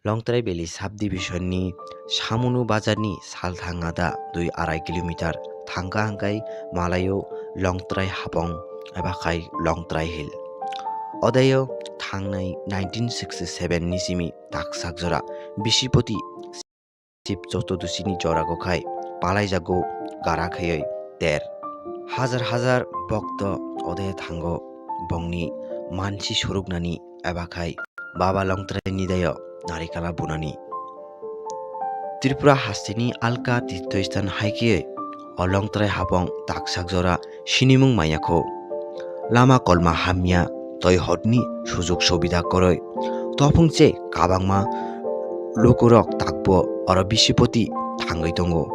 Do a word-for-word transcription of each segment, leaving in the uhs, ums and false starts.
Longtrai Valley Subdivision ni Samunu Bazar ni salthang ada dui arai kilometer thangka hwnkhe malaio Longtrai Hapong eba khai Longtrai Hill. Odaio thangnai nineteen sixty seven ni simi taksak jora Bisipoti Shiv Chotudashi ni jorago khai palaijago gara khaioi ter. Hajar hajar bokto ode thango bongni mansi suruknani eba khai Baba Longtrai ni dayo narikala bunani. Tripura hasteni alka tirthoisthan hai khe o Longtrai Hapong taksak jora sinimung maya kho. Lama kolma hamya, toi horni sujuk subida kwrwi. Tophung che kabangma lukurok takbo oro Bisipoti thangwi tongo.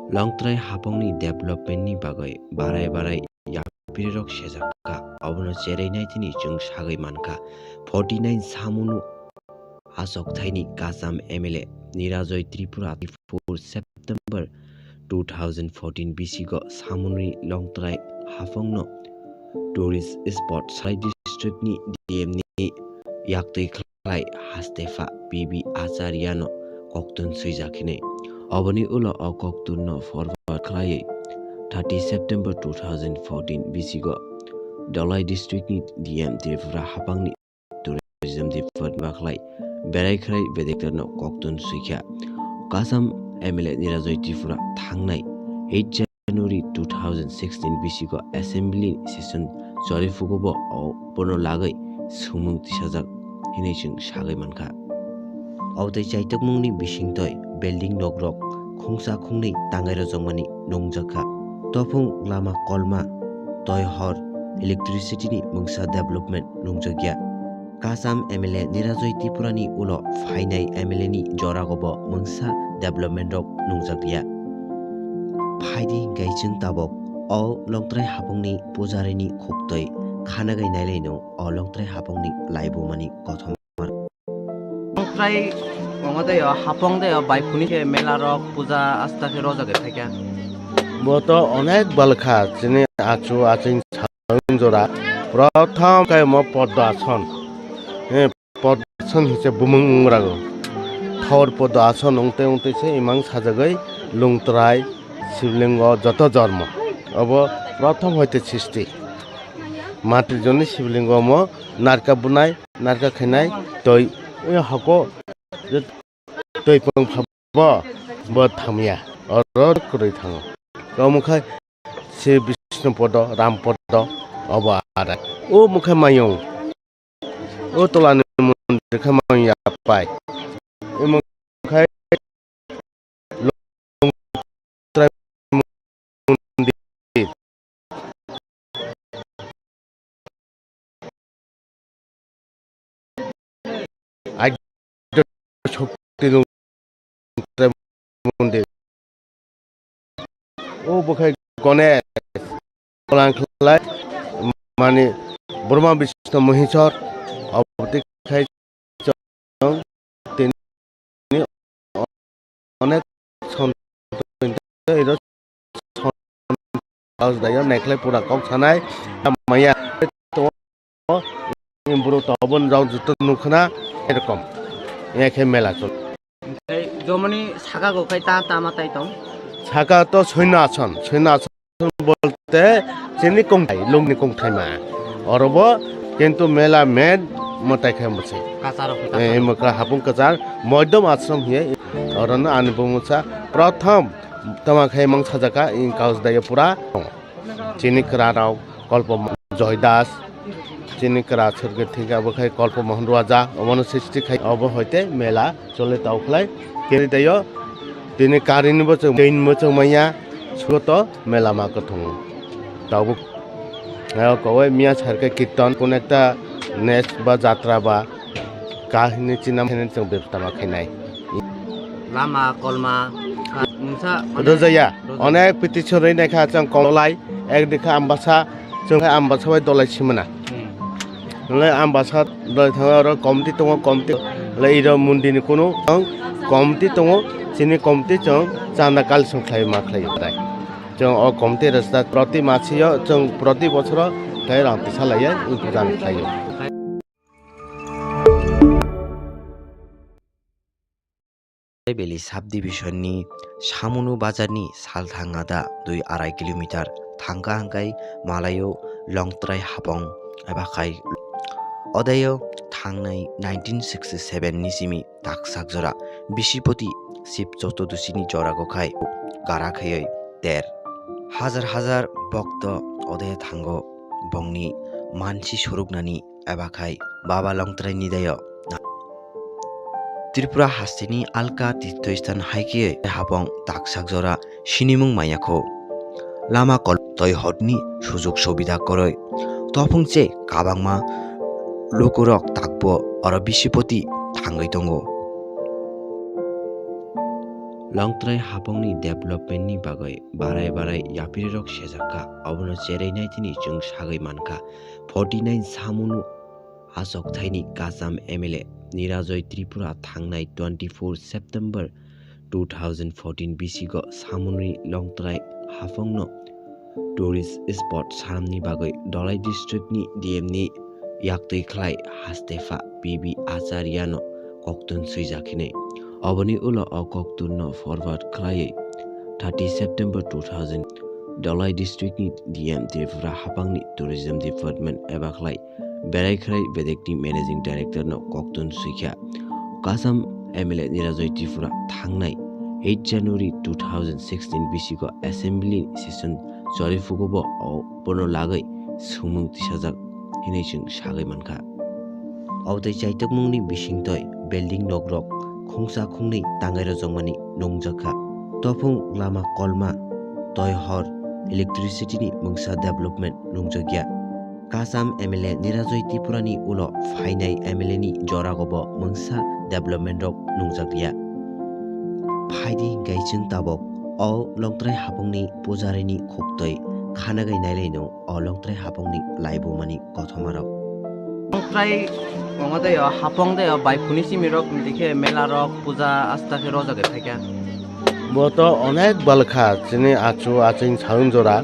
Longtrai Hapongni development ni bagwi barai barai yaprirok sejak kha, obono cherwi naitini chwng sagwi mankha. Forty nine Samunu Achok thaini Kasam M L A Nirajoy Tripura four September two thousand fourteen bisigo Samunwi Longtrai Hapongno tourist spot Salai district ni D M ni yaktwi khlai hastepha P B Acharya no koktun swijak hinwi. Oboni ulo o koktun no forward khlaiwi thirty September two thousand fourteen bisigo Dhalai district ni D M Tripura Hapangni tourism department bakhlai berai khrai bedektorno koktun swikha. Kasam M L A Nirajoy Tripura thangnai eight January two thousand sixteen bisigo assembly session chori phugobo o bono lagwi swngmung tisajak hinwi chwng sagwi mankha. Obotwi chaitokmungni bisingtwi building nokrok khungsa khungnwi tangai rojokmani nungjakha. Tophung lama kolma, toi hor, electricity ni mungsa development nungjakya. Kasam M L A Nirajoy Tripura ni ulo phainai M L A ni joragobo mungsa development rok nungjakya. Phaidi hinkhe chwng tabok o Longtrai Hapongni pujarini khuktwi khanagai nailaino o Longtrai Hapongni laibumani kothoma. Longtrai tongo de o, Hapong de o, bai phuni khe mela rok puja asta khe rojak khe phaikha. Bo to onek balkha, chini achu aching saung jora. Prothom khe mo Poddo Ason. He, Poddo Ason hinse bumung wng rago. Thor Poddo Ason wngte wngte se imang sajagwi Longtrai Siblingo joto jormo. Obo prothom hoite sisti. Matrijoni Siblingo mo narka bunai narka khainai toi, o hako je toi pang pha bo, bo thamya, oro kwrwi thango. Omo khai se Bishnu Podo, Ram Podo, obo arai. O mokhe mayung, o tolani mondir khe mayung yapai. Omo khai Shokti mondir. O bwkhai Ganesh, kolang khlai mani Brahma Vishnu Maheshwar, abotwi khai chwng tini onek son twi ro son dayo nekhlai pura kok sanai maya to bro to bon rok juto nukhna erokom ya khe mela chol. Jomoni saka go khai ta tama tai tong. Saka to soino ason, soino ason. Bolte chini kongthai, lungni kongthai ma. Orobo kintu mela men mwtai khai mwsai. Kachar rok. Eh, mwkra hapung kachar, moidom ashram hiye. Orono ani bumungsa prothom tama khai mang sajaka in kaus daya pura. Chini kra rok, Kolpo Joy Das, chini kra sirgit thika bo khai Kolpo Mohon Raja, omono sisti khai obo hoite mela chole tau khlai. Kiri dayo, tini karini bo chwng, tini bo chwng manya, sugoto mela ma kwthung. Tabuk, eh, kowai miya sarke kirtan, kun ekta nes ba jatra ba, kahini chinam hini chwng bebstama khainai. Lama, kolma, mungsa, mane, rojaya, rojaya. Onek petition rwi naikha chwng kolai, ek dikha Ambasa, chwng khe Ambasa bai dolai simana. Hmm. Hwnle Ambasa dolai thangwi oro committee tongo, committee le iro mundini kunu chwng committee tongo, chini committee chwng chanda collection khlai ma khlai bai. Chwng o committee rwchajak proti masio chwng proti bosoro khlai rang tisa laiya intijam khlaio. Valley subdivision ni Samunu bazar ni salthang ada dui arai kilometer thangka hwnkhe malaio Longtrai hapong eba khai. Odayo thangnai nineteen sixty seven ni simi taksak jora Bisipoti Sib Chotudoshi ni jora gokhai gara khaioi ter. Hajar hajar bokto ode thango bongni mansi suruknani eba khai Baba Longtrai ni dayo. Tripura hasteni alka tirthoisthan hai khe hapong taksak jora sinimung maya kho. Lama kol toi hotni sujug subida koroi. Tophung che kabangma lukurok takbo oro Bisipoti thangwi tongo. Longtrai hapongni development ni bagwi barai barai yaprirok sejakha, obono chereinai tini chwng sagwi mankha. Forty nine Samunu achok thaini Kasam M L A Nirajoy Tripura thangnai twenty four September two thousand fourteen bisigo Samununi Longtrai hapongno tourist spot sanamni bagwi Dholai district ni D M ni yaktwi khlai hastepha P B Acharya no koktun swijak hinwi. Oboni ulo o koktunno forward khlaiwi thirty September two thousand Dholai district ni D M Tripura hapangni tourism department eba khlai Berai Khrai Bedekni managing director no koktun swikha. Kasam M L A Nirajoy Tripura thangnai eight January two thousand sixteen bisigo assembly session chorifugo bo o bono lagwi swngmung tisajak hinwi chwng sagwi mankha. Obotwi chaitokmungni bisingtwi building nokrok khungsa khungnwi tangai rojokmani nungjakha. Tophung lama kolma, toi hor, electricity ni mungsa development nungjakya. Kasam M L A Nirajoy Tripura ni ulo phainai M L A ni jorago bo mungsa development rok nungjakya. Phaidi hinkhe chwng tabok o Longtrai hapongni pujarini khuktwi khanagwi nailaino o Longtrai hapongni laibumani kothomarok. Longtrai ongma tei o hapong tei o bai phuni simirok tei khe mela rok puja asta khe rojak khe phaikha. Bo to onek balkha chini achu aching saung jora.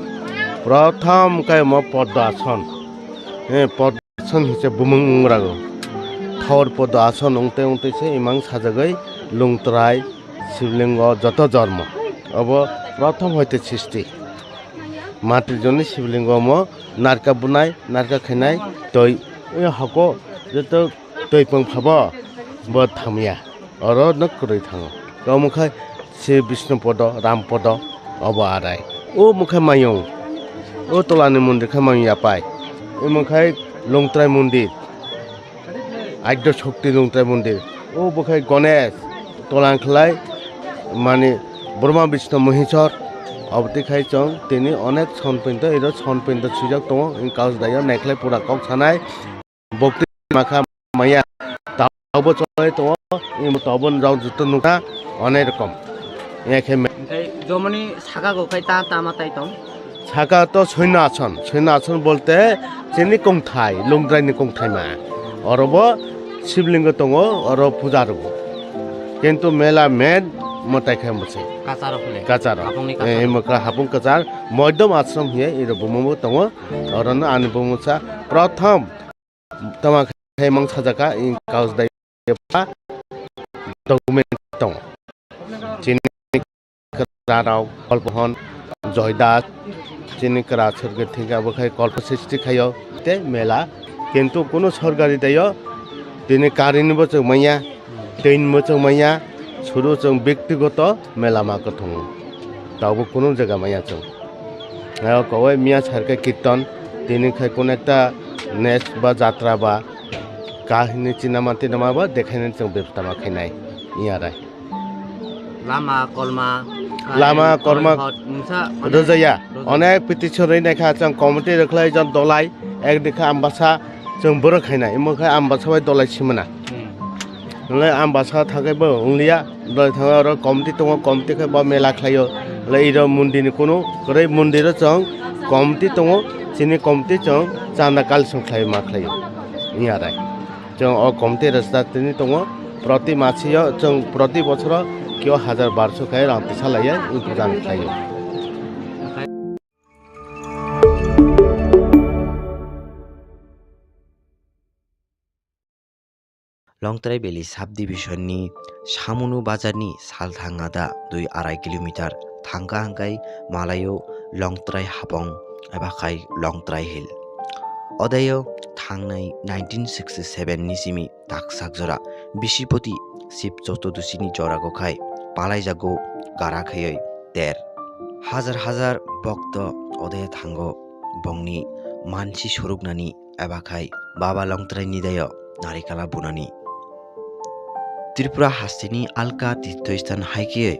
Prothom khe mo Poddo Ason. Eh, Poddo Ason hise bumung ungrago. Thor Poddo Ason ungte ungte se imang sajagoi Lungtrai Siblingo joto jormo. Obo prothom hoite sisti. Matir joni Siblingo mo narka bunai, narka khainai, toi, eh, hako joto toi pang phabo, bo thamya. Oro no kwrwi thango. Omo khai se Bishnu Podo, Ram Podo, obo arai. O mokhe mayung. O tolani mondir khe mayung yapai. Omo khai Lungtrai mondir. Aidya Shakti Lungtrai mondir. O bo khai Ganesh. Tolang khlai mani Brahma Bishnu Maheshwar. Obo twi khai chwng tini onek son pinto, iro son pinto swijak tongo. Wng kaus daio naikhlai pura kok sanai. Bokti makha maya tabo cholai tongo, imo tabo rok joto nukha onai rokom. Yakhe me- Hingkhai jomoni saka go khai ta tama tai tong? Saka to Soino Ason, Soino Ason bolte chini kongthai, Lungtrai ni kongthai ma. Oro bo Siblingo tongo, oro puja rwgo. Kintu mela main mwtai khai mwsai. Kachar rok hwnwi. Kachar rok. Hapungni kachar. Eh, imo kha hapung kachar, Moidom Ashram hiye, iro bumung bo tongo. Oro no ani bumung sa prothom tama khai mang sajaka in kaus dai pa document tong. Chini kra rao, Kolpohon, Joydas, chini kra sorgit thingka bo khai kolpo sisti khayo te mela. Kintu kunu sorgari dayo, tini karini bo chwng manya, tei ni bo chwng manya, suru chwng bektigoto mela ma kwthwngo. Tabo kunu jaga manya chwng. Ayo kowai miya sarkhe kirtan, tini khai kun ekta nes ba jatra ba kahini chinama tinama ba dekhainani chwng bebstama khainai. Iya rai. Lama kolma, Lama current, kolma hot, mungsa, mane, rwjaya. Rwjaya. Onek petition rwi naikha chwng committee rwkhlai jon dolai, ek dikha Ambasa chwng borok khainai. Imo khe Ambasa bai dolai simana. Hmm. Hwnle Ambasa thangkhe bo wngliya, dolai thangkhe oro committee tongo, committee khe bo mela khlaio. Hwnle iro mondini kunu kwrwi mondiro chwng committee tongo, chini committee chwng chanda collection khlai ma khlaio. Iya rai. Chwng o committee rwchaptini tongo, proti masio chwng proti bochoro kio hajar barso khe rang tisa laiya wng puja khlaio. Longtrai Valley Subdivision ni Samunu Bazar ni salthang ada dui arai kilometer thangka hwnkhe malaio Longtrai Hapong eba khai Longtrai Hill. Odaio thangnai nineteen sixty seven ni simi taksak jora Bisipoti Sib Chotudoshi ni jorago khai palaijago gara khaioi ter. Hajar hajar bokto odaio thango bongni mansi soroknani eba khai Baba Longtrai ni dayo narikala bunani. Tripura hasteni alka tirthoisthan hai khe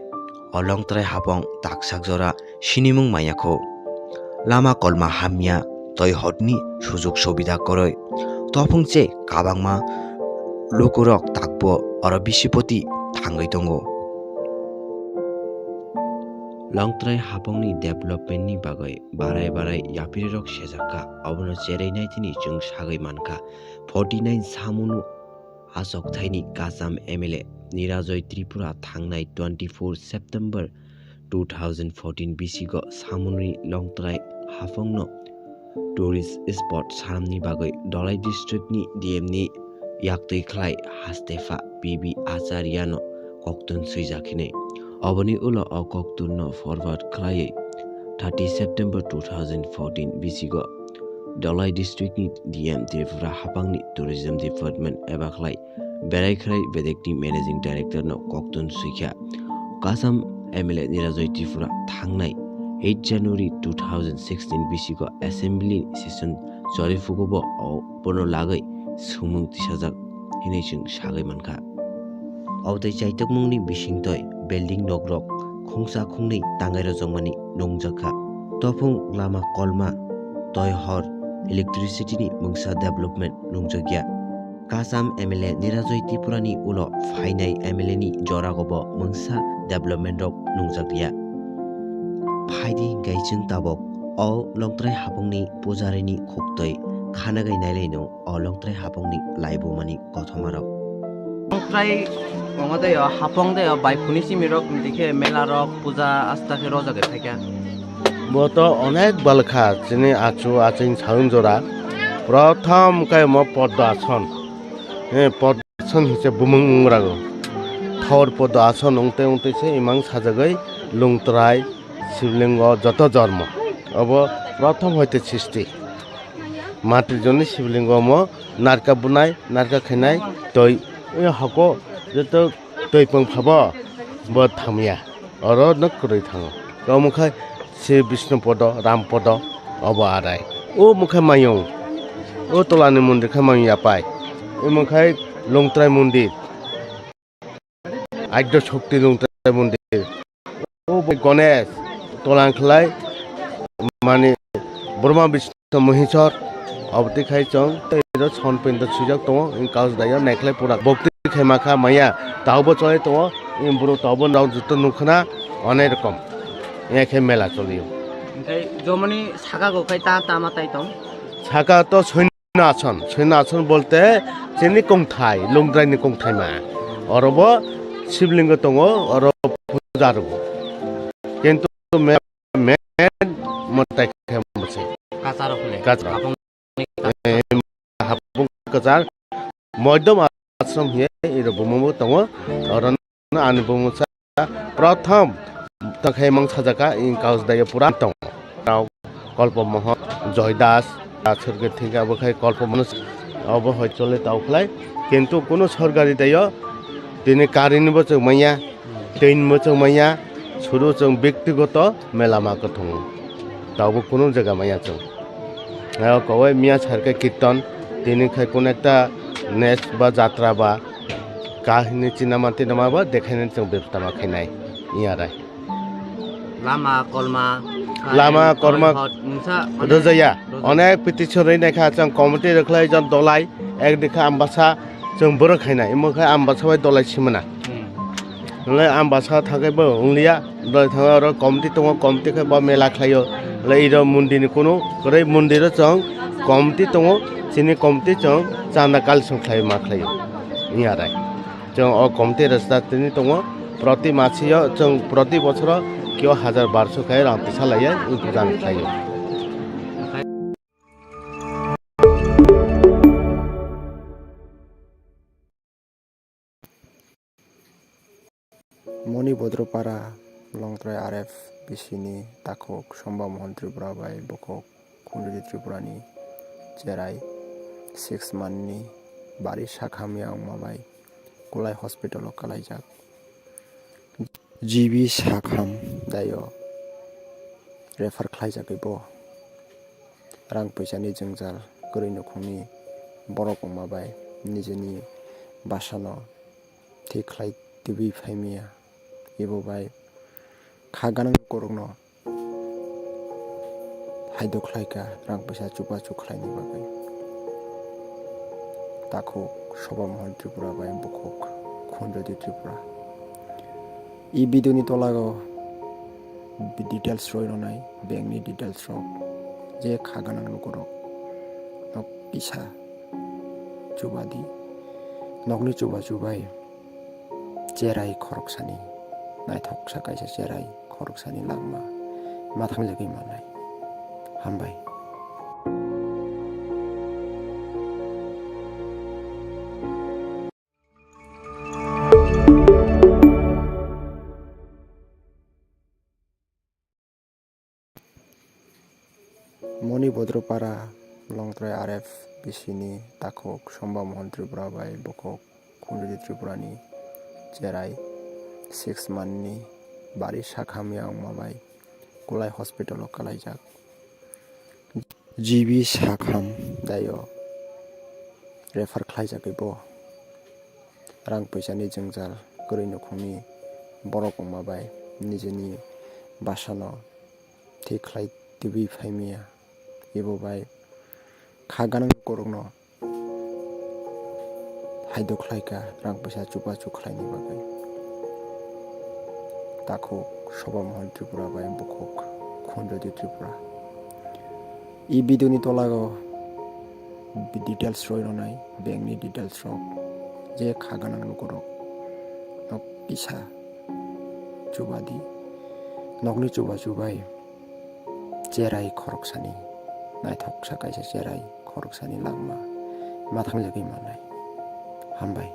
o Longtrai Hapong taksak jora sinimung maya kho. Lama kolma hamya, toi hotni sujug subida kwrwi. Tophung che kabangma lukurok takbo oro Bisipoti thangwi tongo. Longtrai Hapongni development ni bagwi barai barai yaprirok sejakha, obono chereinai tini chwng sagwi mankha. Forty nine Samunu achok thaini Kacham M L A Nirajoy Tripura thangnai twenty four September two thousand fourteen bisigo Samununi Longtrai Hapongno tourist spot sanamni bagwi Dholai district ni D M ni yaktwi khlai hastepha P B Acharyano koktun swijak hinwi. Oboni ulo o koktunno forward khlaiwi thirty September two thousand fourteen bisigo Dholai district ni D M Tripura Hapangni Tourism Department eba khlai Berai Khrai Bedekni Managing Director no koktun swikha. Kacham M L A Nirajoy Tripura thangnai eight January two thousand sixteen bisigo Assembly session chorifugo bo o bono lagwi swngmung tisajak hinwi chwng sagwi mankha. Obotwi chaitokmungni bisingtwi building nokrok khungsa khungnwi tangwi rwjakmani nungjakha. Tophung lama kolma, toi hor, electricity ni mungsa development nungjakya. Kacham M L A Nirajoy Tripura ni ulo phainai M L A ni joragobo mungsa development rok nungjakya. Phaidi hingkai chwng tabok o Longtrai Hapongni pujarini khuktwi khanagai nailaino o Longtrai Hapongni laibumani kothomarok. Longtrai tongo de o Hapong de o bai phuni simi rok dikhe mela rok puja asta khe rojak khe phaikha. Bo to onek balkha chini achu aching saung jora. Prothom khe mo Poddo Ason. He Poddo Ason hise bumung ungrago. Thor Poddo Ason ungte ungte se imang sajagoi Longtrai Siblingo joto jormo. Obo prothom hoite sisti. Matir joni Siblingo mo narka bunai, narka khainai, toi, e hako joto toi pang phabo bo thamya. Oro no kwrwi thango. Omo khai se Bishnu Podo, Ram Podo, obo arai. O mokhe mayung. O tolani mondir khai mayung yapai. Omo khai Longtrai mondir. Adya Shakti Longtrai mondir. O bo Ganesh, tolang khlai, mani Brahma Vishnu Maheshwar, obotwi khai chwng tei ro son pendo swijak tongo, in kaus dayo naikhlai pura. Bokti khai makha maya, taubo choli tongo, in buru taubo rok joto nukhna, onai rokom. Iya khe mela cholio. Hingkhai jomoni saka go khai ta tama tai tong? Saka to Sinason, Sinason bolte chini kongthai, Longtraini kongthaima. Orobo Siblingo tongo, oro puja rwo. Kintu me-, men motai khe mose. Kacharo khule. Kacharo. Hapung ni kacharo. Eh, hapung kachar. Moidom asrom hiye, iro bumubo tongo. Oro ani bumungsa prothom tongkhe mang sajaka in kaus daya pura tong. Rao Kolpo Mohon, Joy Das, aswrwngwi thwngkha abo khai Kolpo Mohon obo hoi chole tau khlai. Kintu kunu sorkari dayo tini karini bo chwng manya, tei bo chwng manya, suru chwng bektigoto melama kwthwngo. Taubo kunu jaga manya chwng. Ayo kowai miya sarkhe kirton, tini khai kun ekta nes ba jatra ba kahini chinama tinama ba dekhainani chwng bebstama khainai. Iya rai. Lama kolma, Lama kaireng, kolma hot, mungsa, mane, rwjaya. Rwjaya. Onek petition rwi naikha chwng committee rwkhlai jon dolai, ek dikha Ambasa chwng borok khainai. Imo khe Ambasa bai dolai simana. Hmm. Hwnle Ambasa thangkhe bo wngliya, doi thango oro committee tongo, committee khe bo mela khlaio. Hwnle iro mondini kunu kwrwi mondiro chwng committee tongo, chini committee chwng chanda collection khlai ma khlaio. Wngya rai. Chwng o committee rwchaptini tongo, proti masio chwng proti bosoro kio hajar barso khe rang tisa laiya, wng puja khlaio. Bodropara, Longtrai R F B C ni takhuk Somba Mohan Tripura bai bukhuk Khunjodi Tripura ni cherai six month ni bari sak hamya wngma bai Kulai hospital o kwlaijak. G B sak ham daio refer khlaijagwi bo rang puisa ni jwngjal kwrwi nukhungni borok wngma bai nijini bwsano thik khlai tubui phaimaya. Ibo bai kha ganang lukurokno haidok khlaikha rang puisa chubachu khlaini bagwi. Takhuk Soba Mohan Tripura bai bukhuk Khunjodi Tripura. I video ni tolago details roi rwnai, bank ni details rok, je kha ganang lukurok nok kisa chubadi, nokni chubachu bai cherai khoroksani naithoksa kaisa cherai khoroksani langma ma thangjagwi manai. Hambai. Moni Bodropara, Longtrai R F B C ni takhuk Somba Mohan Tripura bai bukhuk Khunjodi Tripura ni cherai six month ni bari sak hamya wngma bai Kulai hospital o kwlaijak. G B sak ham daio refer khlaijagwi bo rang puisa ni jwngjal kwrwi nukhungni borok wngma bai nijini bwsano thik khlai tubui phaimaya. Ibo bai kha ganang lukurokno haidok khlaikha rang puisa chubachu khlaini bagwi. Takhuk Soba Mohan Tripura bai bukhuk Khunjodi Tripura. I video ni tolago details roi rwnai, bank ni details rok, je kha ganang lukurok nok kisa chubadi, nokni chubachu bai cherai khoroksani naithoksa kaisa cherai khoroksani langma ma thangjagwi manai. Hambai.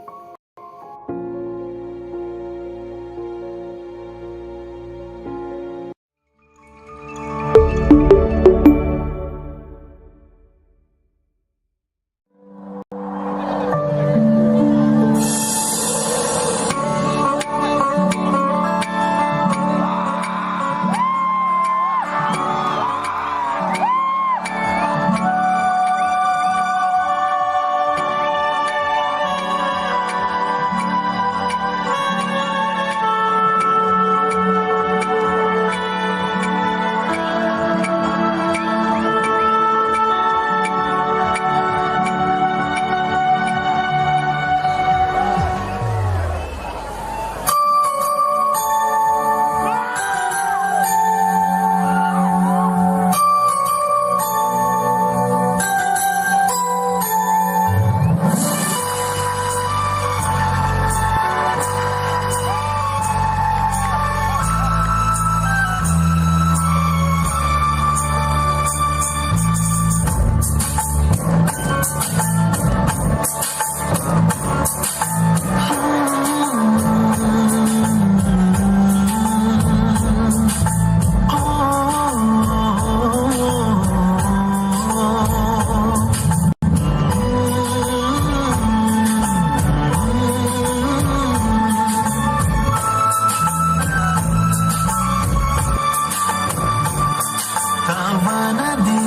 Kawana di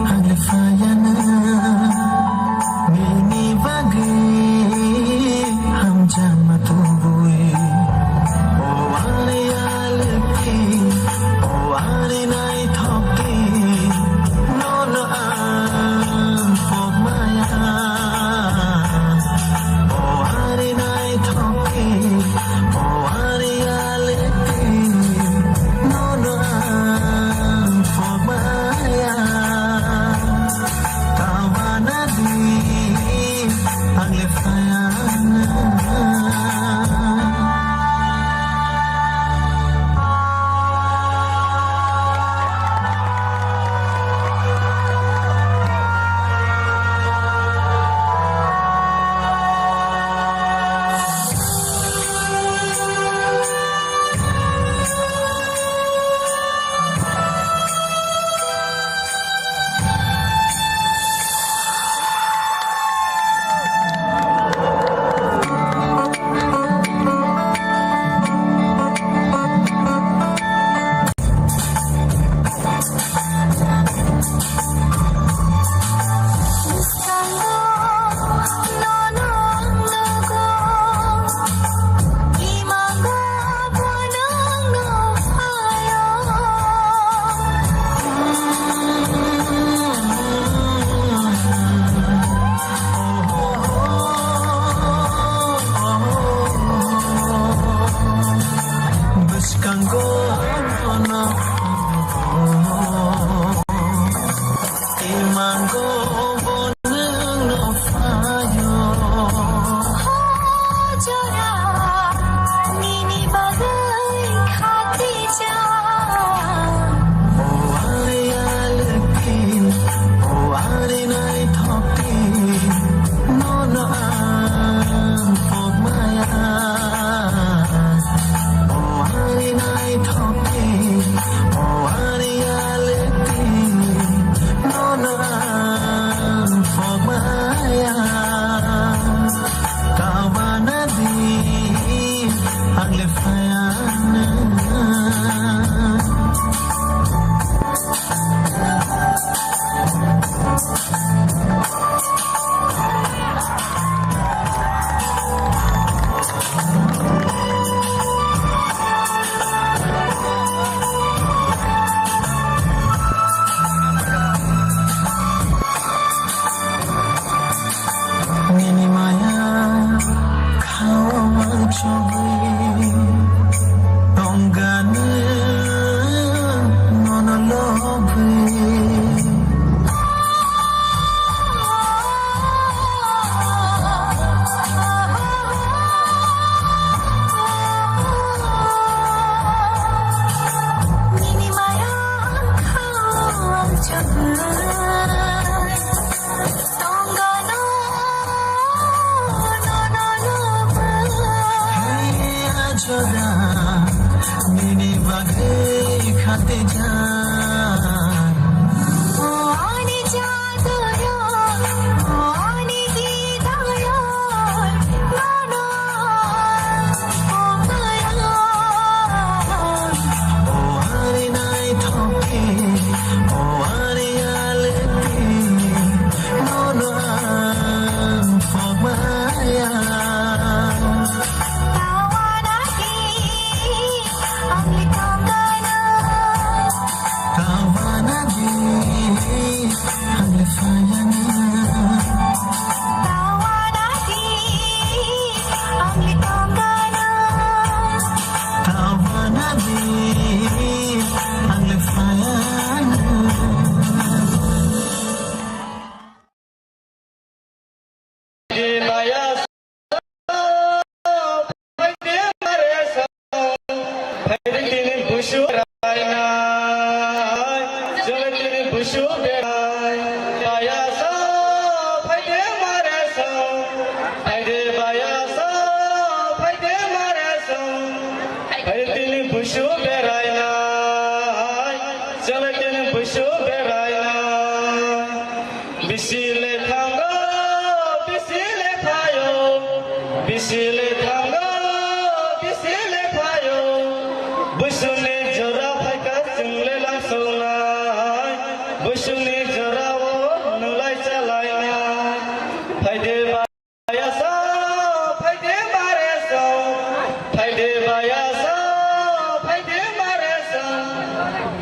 hangfayana nini bagwi hamjakma tubui. O ani alekhi, o ani naithokdi, nono ang pokmaya. O ani naithokdi, o ani alekhi, nono ang pokmaya. Bisi le thango, bisi le thango, bisi le phayo. Busuni jora phaika chwng le langsongnai. Busuni jora o nulai chalainai. Phaide bayasa, phaide maresa, phaide bayasa, phaide maresa.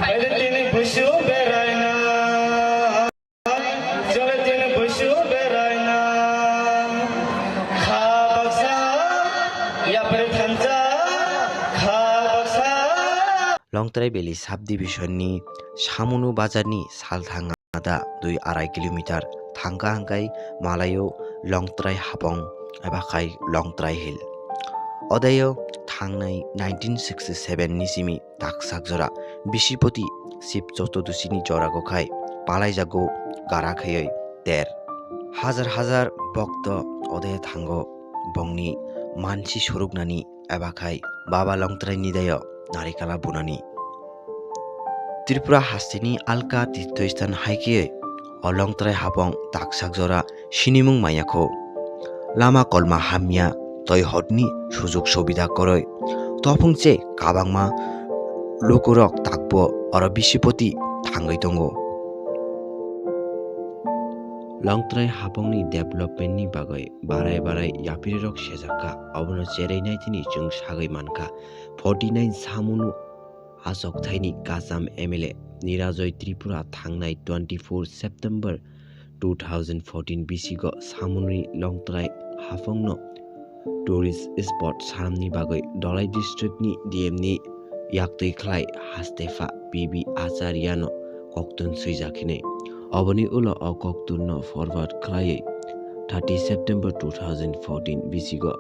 Phaide tini busu beraina. Chole tini busu beraina. Kha baksa, yapri thansa, kha baksa. Longtrai Valley Subdivision ni Samunu Bazar ni salthang ada dui arai kilometer thangka hangkai malayo Longtrai Hapong eba khai Longtrai Hill. Odayo thangnai nineteen sixty seven ni simi taksak jora Bisipoti Sib Chotodosi ni jora go khai palaijago gara khayoi ter. Hajar hajar bokto ode thango bongni mansi suruknani eba khai Baba Longtrai ni dayo narikala bunani. Tripura hasteni alka tirthoisthan hai khe o Longtrai Hapong taksak jora sinimung maya kho. Lama kolma hamya, toi hotni sujug subida koroi. Tophung che kabangma lukurok takbo oro Bisipoti thangwi tongo. Longtrai Hapongni development ni bagwi barai barai yaprirok sejakha, obono cherei naitini chwng sagwi mankha. Forty nine Samunu achok thaini Kacham M L A Nirajoy Tripura thangnai twenty four September two thousand fourteen bisigo Samununi Longtrai Hapongno tourist spot sanamni bagwi Dholai district ni D M ni yaktwi khlai hastepha P B Acharya no koktun swijak hinwi. Oboni ulo o koktun no forward khlaiwi thirty September two thousand fourteen bisigo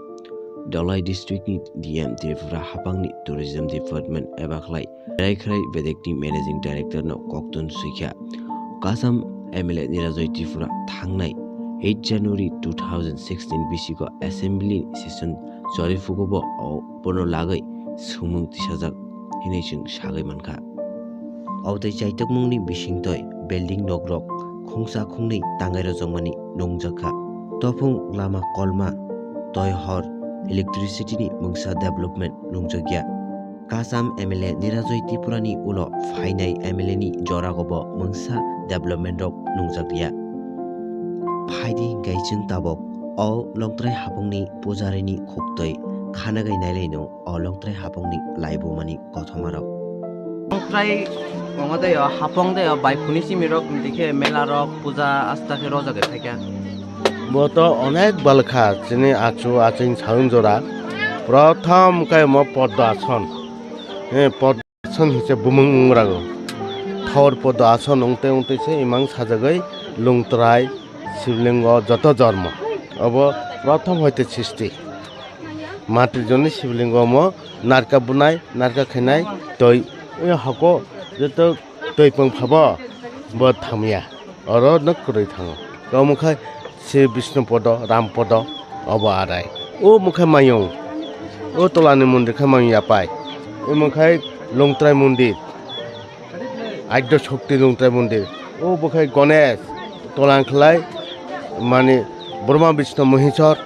Dholai district ni D M Tripura Hapangni Tourism Department eba khlai Berai khrai bedekni Managing Director no koktun swikha. Kacham M L A Nirajoy Tripura thangnai eight January two thousand sixteen bisigo Assembly session chori phugo bo o bono lagwi swngmung tisajak hinwi chwng sagwi mankha. Obotwi chaitokmungni bisingtwi building nokrok khungsa khungnwi tangai rojokmani nungjakha. Tophung lama kolma, toi hor, electricity ni mungsa development nungjakya. Kacham M L A Nirajoy Tripura ni ulo phainai M L A ni jorago bo mungsa development rok nungjakya. Phaidi hingkai chwng tabok o Longtrai Hapongni pujarini khuktwi khanagwi nailaino o Longtrai Hapongni laibumani kothomarok. Longtrai tongo de o, Hapong de o, bai phuni simi rok tei khe mela rok, puja asta khe rojak khe phaikha. Bo to onek balkha, chini achu aching saung jora. Prothom khe mo Poddo Ason. He Poddo Ason hise bumung wng rago. Thor Poddo Ason wngte wngte se imang sajagwi Longtrai, Siblingo, joto jormo. Obo prothom hoite sisti. Mati joni Siblingo mo narka bunai, narka khainai, toi, o hako joto toi pang phabo bo thamya. Oro no kwrwi thango. Omo khai se Bishnu Podo, Ram Podo, obo arai. O mokhe mayung. O tolani mondir khe mayung yapai. Omo khai Longtrai mondir. Aidya Shakti Lungtrai Mondir. O bwkhai Ganesh, tolang khlai, mani Brahma Vishnu Maheshwar,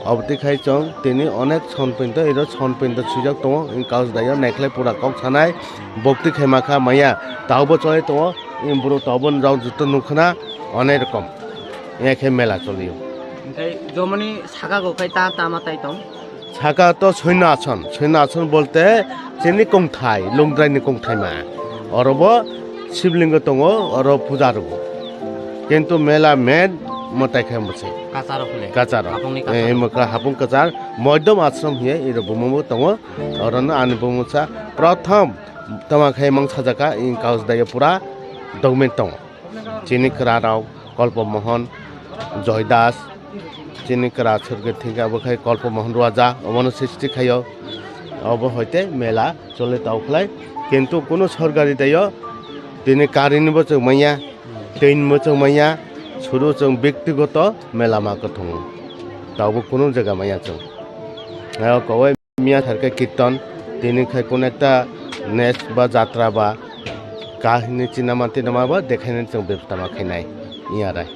oboti khai chwng tini onek son pinto, iro son pinto swijak tongo, in kaus dayo naikhlai pura kok sanai, bokti khai makha maya, taubo choli tongo, in buru taubo rok joto nukhna, onek rokom. Iya khe mela cholio. Hingkhai jomoni saka go khai ta tama tai tong? Saka to Soino Ason, Soino Ason bolte chini kongthai, Lungtraini kongthaima. Orobo Shivlingo tongo, oro puja rwgo. Kintu mela main mwtai khe mwsai. Kacharo phule? Kacharo. Hapungni Eh, kacharo. Mwkha hapung kachar, Moidom Ashram hiye, iro bumungbo tongo. Orono ani bumungsa prothom tama khai mang sajaka, in kaus daya pura document tongo. Chini kwrarok, Kolpo Mohon, Joy Das, chini kwra Sorgit thwngkha, abo khai Kolpo Mohon Ruaja, omono srishti khaio. Obo hoite mela chole tau khlai. Kintu kunu sorkari dayo, tini karini bo chwng manya, tei bo chwng manya, suru chwng bektigoto mela ma kwthwngo. Taubo kunu jaga manya chwng. Ayo kowai Miya tharkhe kirtan, tini khai kun ekta nes ba jatra ba kahini chinama tinama ba dekhainani chwng bebostha ma khainai. Iya rai.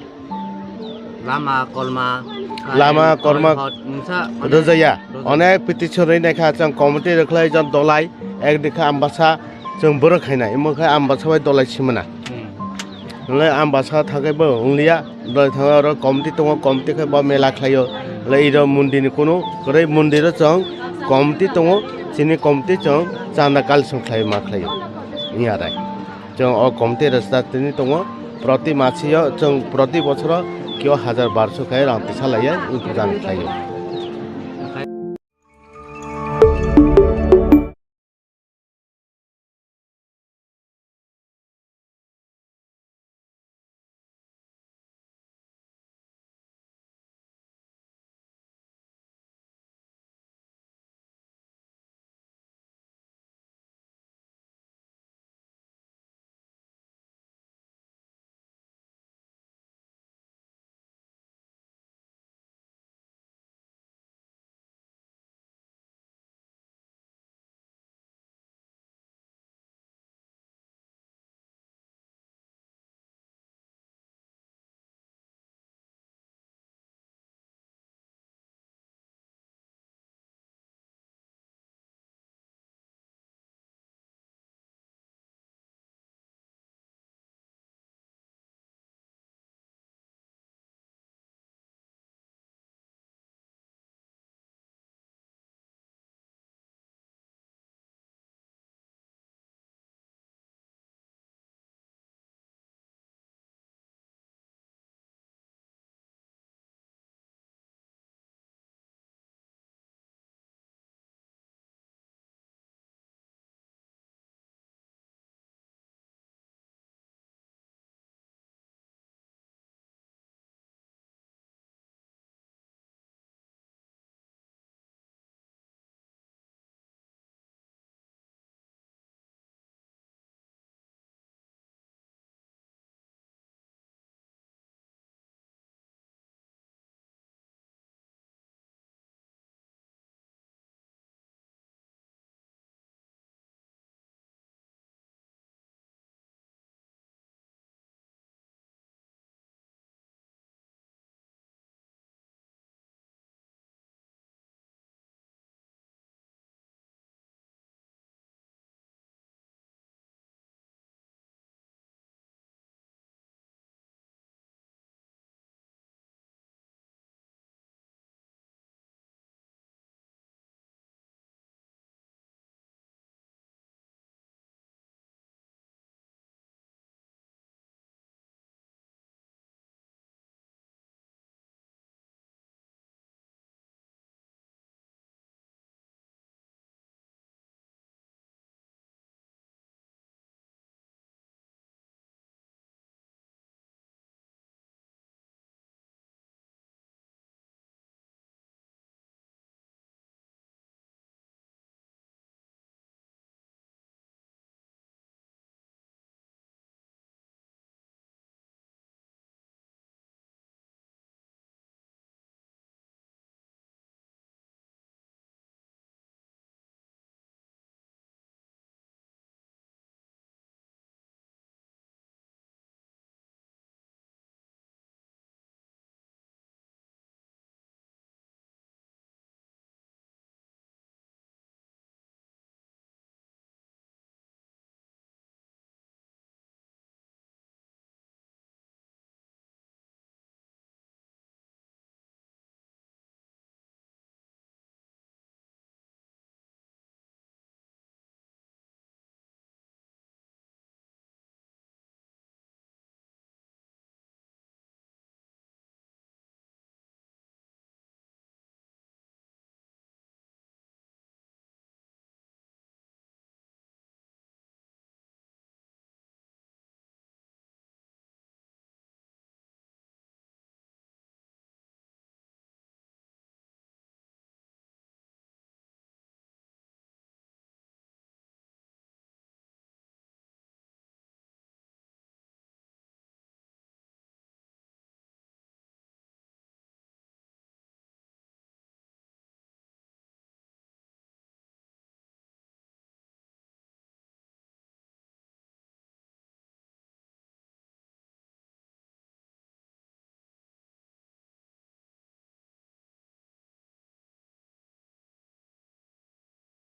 Lama, kolma, Lama, current, kolma hot, mungsa, mane, rwjaya. Rwjaya. Onek petition rwi naikha chwng committee rwkhlai jon dolai, ek dikha Ambasa chwng borok khainai. Imo khai Ambasa bai dolai simana. Hmm. Hwnle Ambasa thangkhe bo wngliya, doi thango oro committee tongo, committee khe bo mela khlaio. Hwnle iro mondirni kunu kwrwi, mondiro chwng committee tongo, chini committee chwng chanda collection khlai ma khlaio. Wngya rai. Chwng o committee rwchaptini tongo, proti masio chwng proti bochoro kio hajar barso khe rang tisa laiya wng puja khlaio.